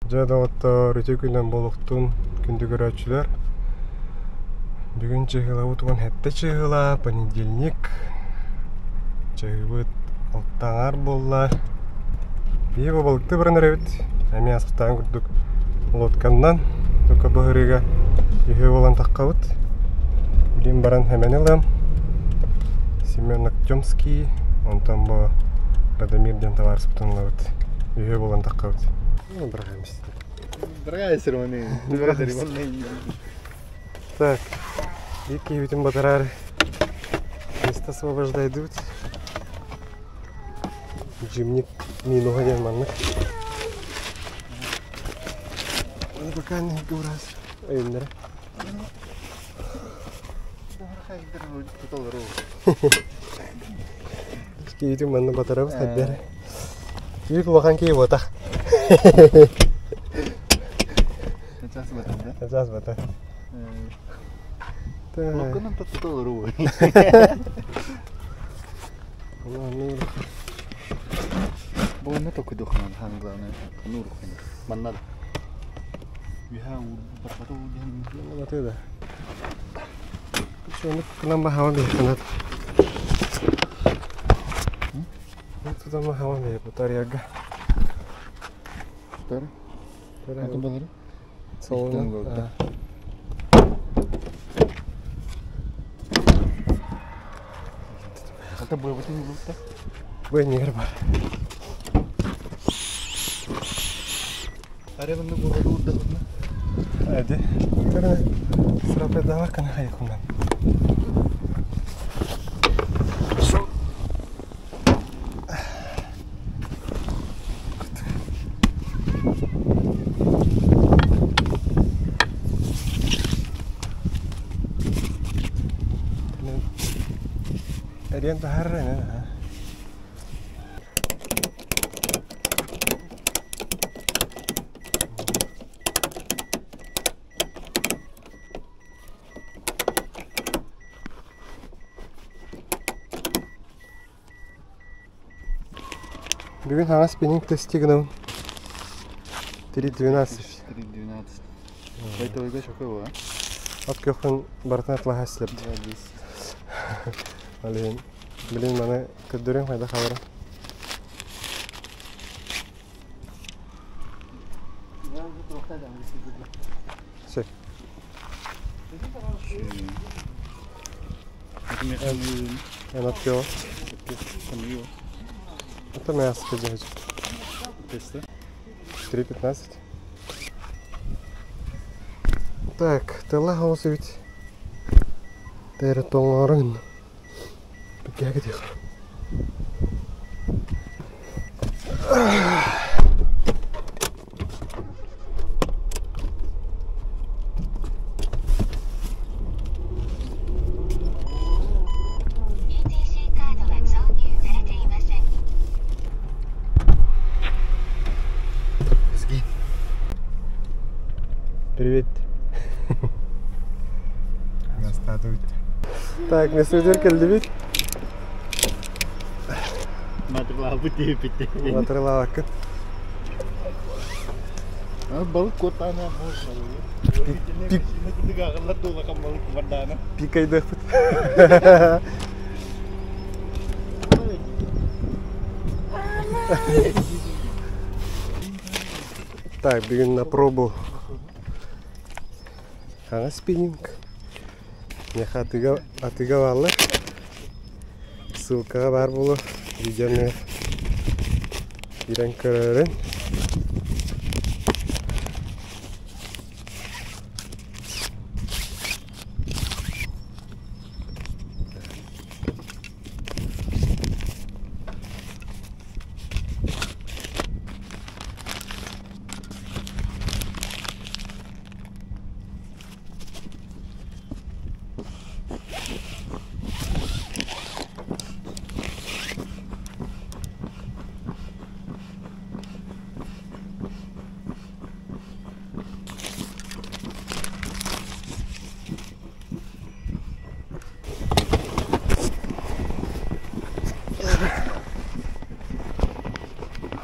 Дьэ, доҕоттоор, үтүө күнүнэн буолуохтун, күндү көрөөччүлэр. Бүгүн чыһыылабыт 17 чыһыыла, понедельник. Чыһыыбыт алтаҥар буолла. Биһиги бу балыкты баран эрэбит. Эмиэ аспытаан курдук лодканнан, только быһырыыга үһүө буолан таххабыт. Билин баран хэмэни ылыам. Семен Артемский, онтон бу Радомир диэн табаарыспытын ылабыт. Үһүө буолан таххабыт. Дорогая Серваны, Так, биир киһибитин батараары место освобождайдыбыт. Жимник минуһа диэн маннык. Пока не говорас. Өйүннэрэ. Киһитин манна батарабыт хайдары. Киһи улахан киһи буотах. Сейчас батар, да? Сейчас батар. Локконон тотолору. Буонна токуйдуоххунан хаан главное нууруххун манна үһэ барбата Батыда да. Чону кынан бахава биханат. Туда махава бе батареяга. Тары. Атын балары? Солона. Ата быабытын булта. Бу нигер бар. Аребанны буһаду урдахына. Әди. Көрө. Срапедава кана хайкунан. Эриэн таһарра Бүгүн хаҥас спиннинг тести гынабын. 3.12. 3.12. Байтовыга шока була. От көхөн барытын атлаһа силепти. Алин, блин, маны көрдөрүм хайда хабара. Сөп. Эн от көө. Это мясо дядя. 3.15. Так, тыла хаосы ведь. Тәрі тоңарын. Бігәгі дек. ETC カードが挿入されていません。 Привет. Так, мессенджер келдибит. Матырылаабаккын. Балык куоттаана можно. Пик. Аҕаллар дуолахан балык бардаана. Пикайдыахпыт. Так, бүгүн на пробу хаҥас спиннинг. Миэхэ атыыга атыыга бааллар. Ссылкаҕа баар буолуо видеоны киирэн көрөөрүн.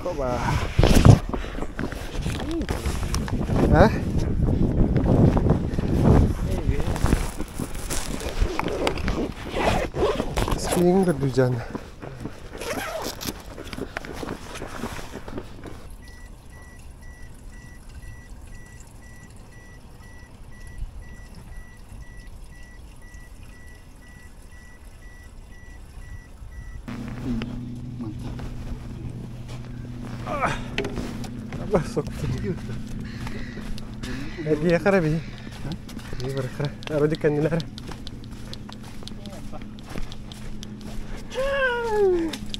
Хоба. А? Спиннинг көрдүү Эргийэ хара бии. Бии бар хара. Ароди кэннилэр.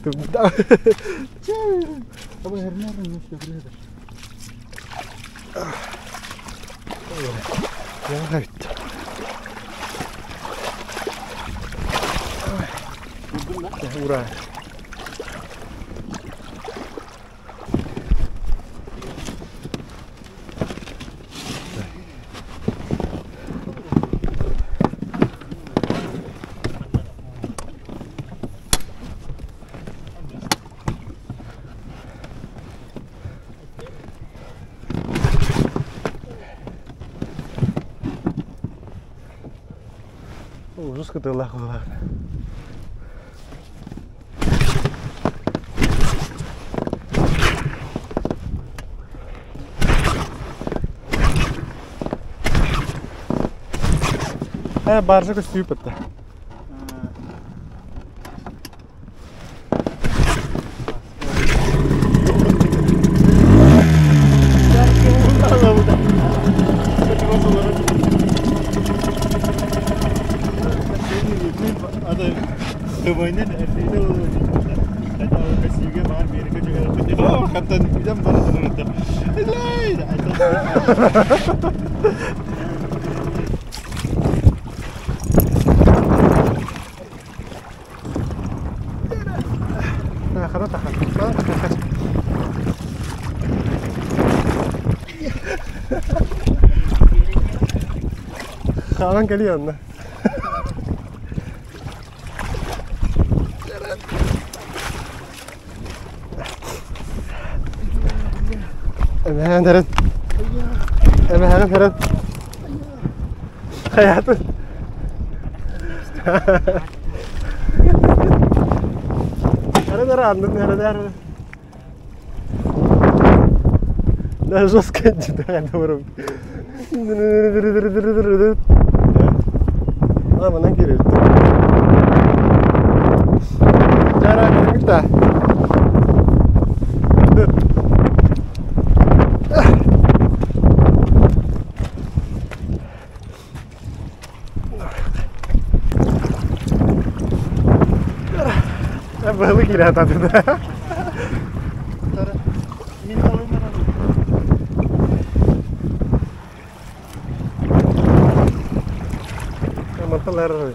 Тубда. Ура. Ужас кытылах булар. Э, баржа көстүү бітті. Хаалан кэлиэ онно. Эмэһээн эрэн. Эмэһээн эрэн. Хайаатын. Эрэн эрэ аннын эрэн эрэ. Да жестко да, А, манан киирбит. Жара кирбит да. Балы киирэ татыда. Манталар.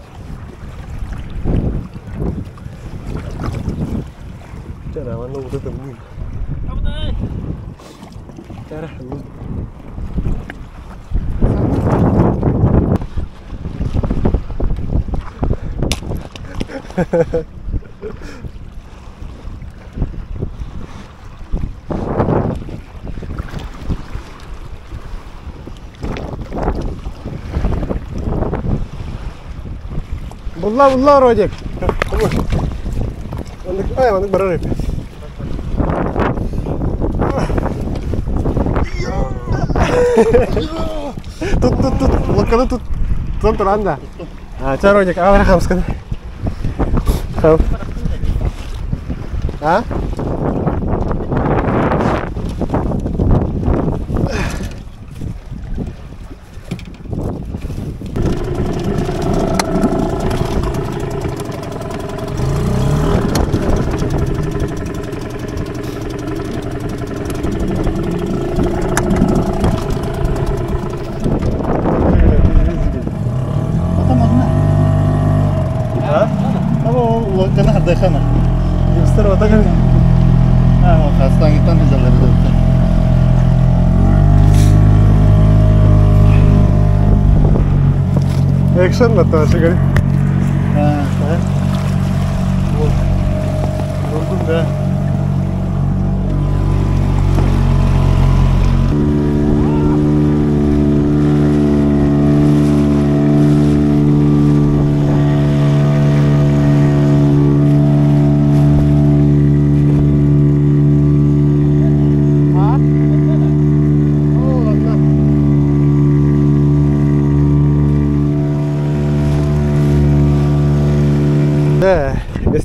Чара, манна ута тымныы. Чара. Булла, булла, Родик. Ай, маннык барар эбит. Тут, тут, тут, локаны тут. Тутан туран да. А, ча, Родик, аҕа хамскын. Хам. А? А? Локаны хардайхана. Юстар отагын. А, хастаңыттан хызалары да. Экшен баттаа шыгыр. А, Болдум да.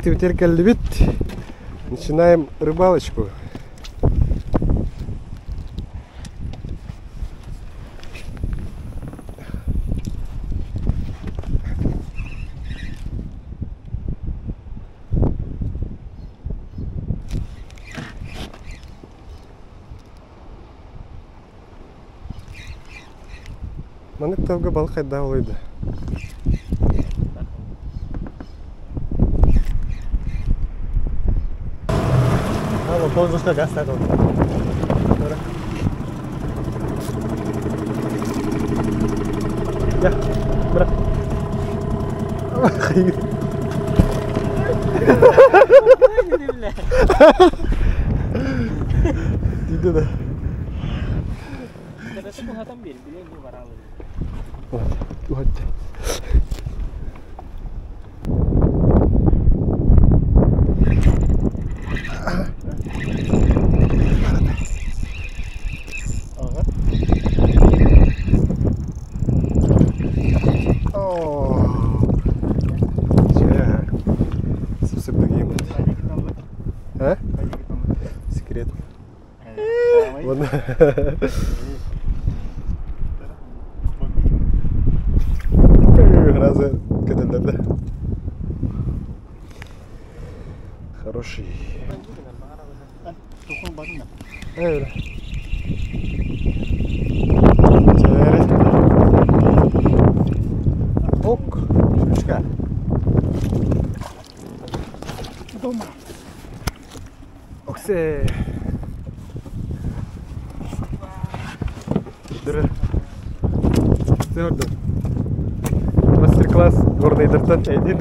Объектибитигэр кэллибит. Начинаем рыбалочку. Маннык тылга балык хайдах олуйда? Я, брат. Дейді да. А? Секрет. Ладно. Разы көтөллөр Хороший. Öyle. Ок, шучка. Дома. Оксе. Дөрө. Көрдүм. Мастер-класс горнайдартан эдин.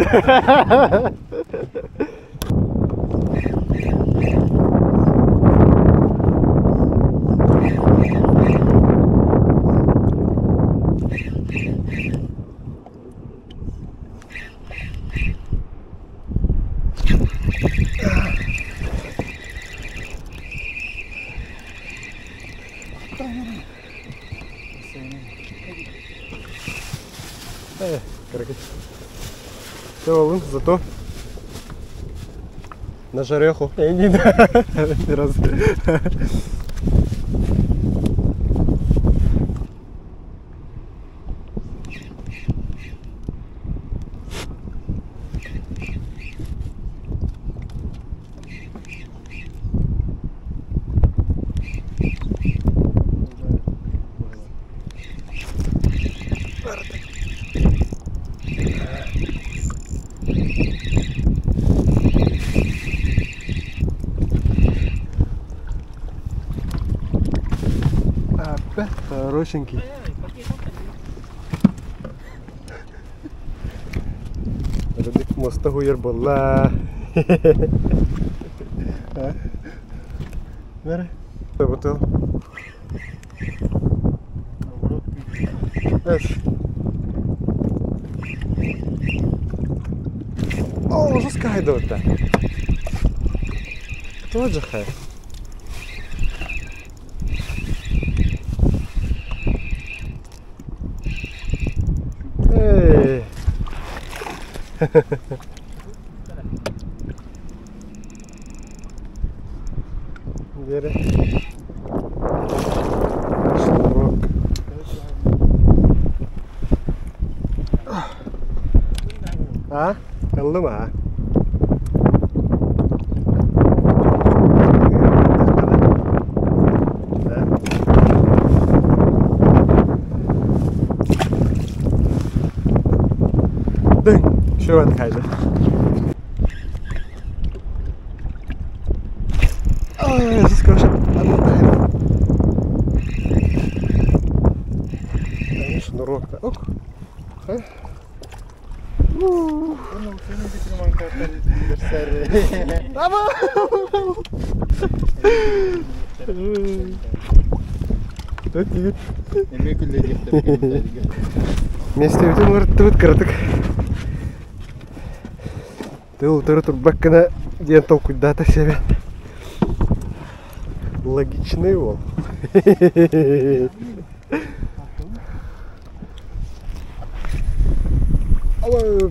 Все, зато на жареху. Не раз. Опять хорошенький. Моста хуйар буолла. Бere. Бутыл. Evet. О, жестко хайдота. Тоже хай. Эй. Бери. Шнурок. А? Ыллым а? Дың! Шөбәт хайда. Ой, здесь, Шнурок-то. Ок. Миэстэбитин уларыттыбыт кыратык. Тыл утары турбаккына диэн толкуйдаата себе. Логичный уол.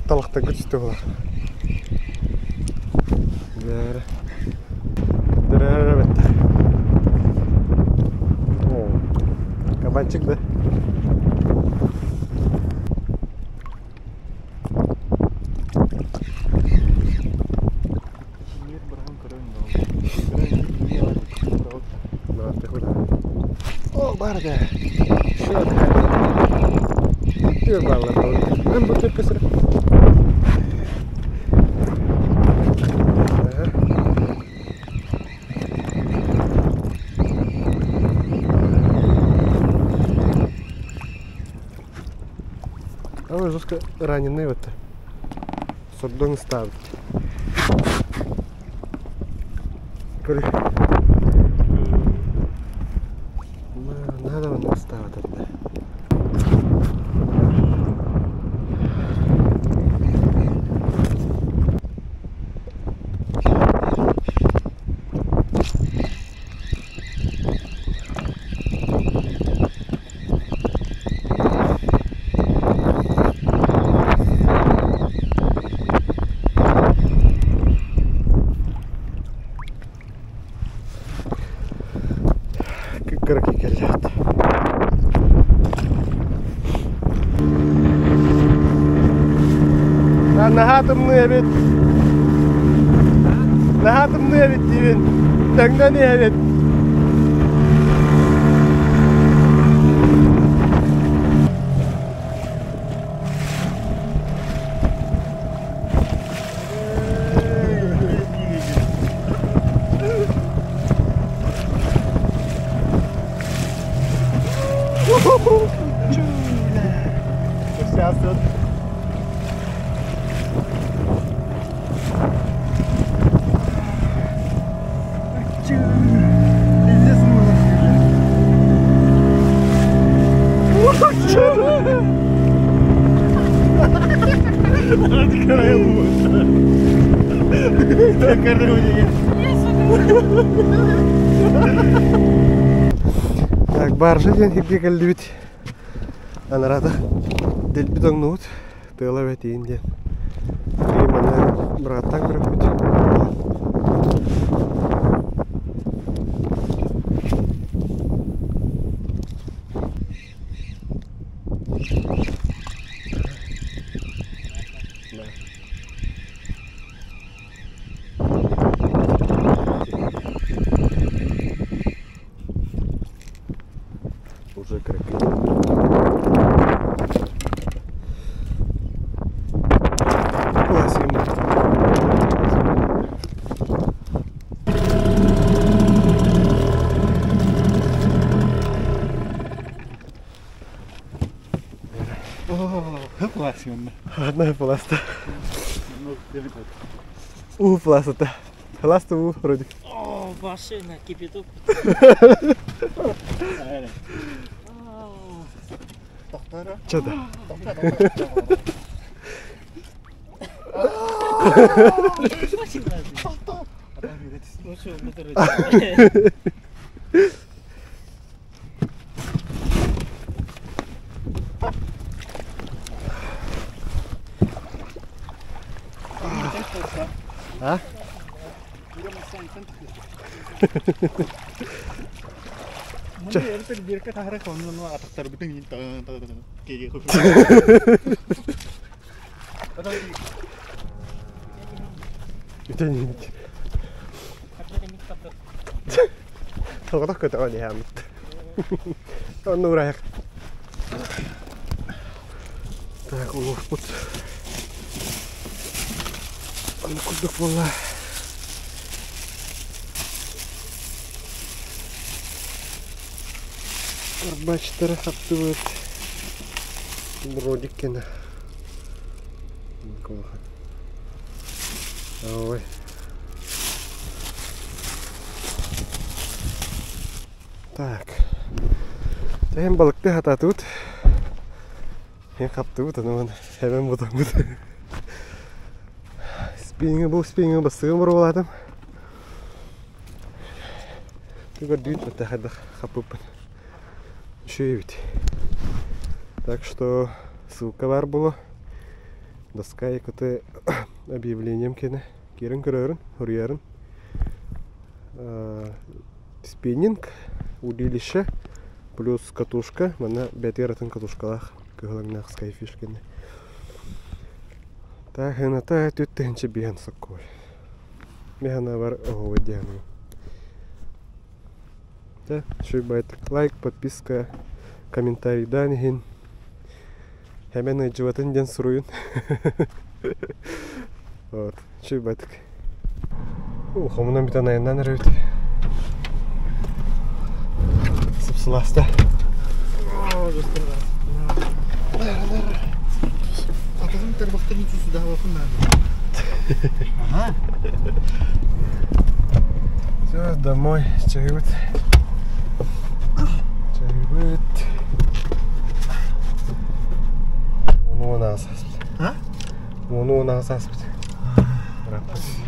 Талахтан күчүтэ буолар. Кабанчик да? О, барда! Түөр бааллар. Мен бу түөр көсөр. А жестко раненый вот. Сордон ставит. Көрү. Надо он ставит это. Кыракый кэллэхт. Наһаа тымныы эбит. Наһаа тымныы эбит диибин. Тэҥнэн иһэбит. Так, баржа диэн сиргэ кэллибит. Анарата дэлби тоҥнубут. Тыала бэтиин диэн. Билигин манна быраттаан көрөппүт. Уже крепкий. Одна пласта. У пласта. Пласта у вроде. О, машина, кипяток. Че да? Ну что, мы А? Тоҕото көтөҕөн иһээммит. Онно уурайах. Так, улууспут. Онно курдук буолла. Арбачтары хаптыбыт. Бродик кена. Ой. Так. Тэһин балыкты хатаатыбыт. Һин хаптыбыт, аны хэбэн бутаммыт. Спиннинги бу спиннинги бастыгын боруобалаатым. Түгөр дүүт батта хайдах хаппыппын. Үчүгэй эбит. Так что ссылка бар буолуо. Доска ИКТ объявлением кene. Киирэн көрөөрүн, суруйарын. Спиннинг, удилище, плюс катушка. Манна бэйэтигэр атын катушкалаах кыһыл өҥнөөх Skyfish кэннэ. Тааһыната 4000 биһэн соккуой. Мин санаабар оһуобай диэхин. Дьэ, үчүгэй байтык лайк, подписка, комментарийдаан иһин. Хэмэн ыйдьыбатын диэн суруйун. Вот, үчүгэй байтык. Хомунан бүтэн айаннаан эрэбит. Сып-сылааста. Атаҕын тарбахтарын сүүсүдаһабаппын наада. Ага. Все, домой. Чайыбыт. Чайыбыт. Ону уон аҕыс ааспыт. А? Ону 18 ааспыт. Бырааппыт.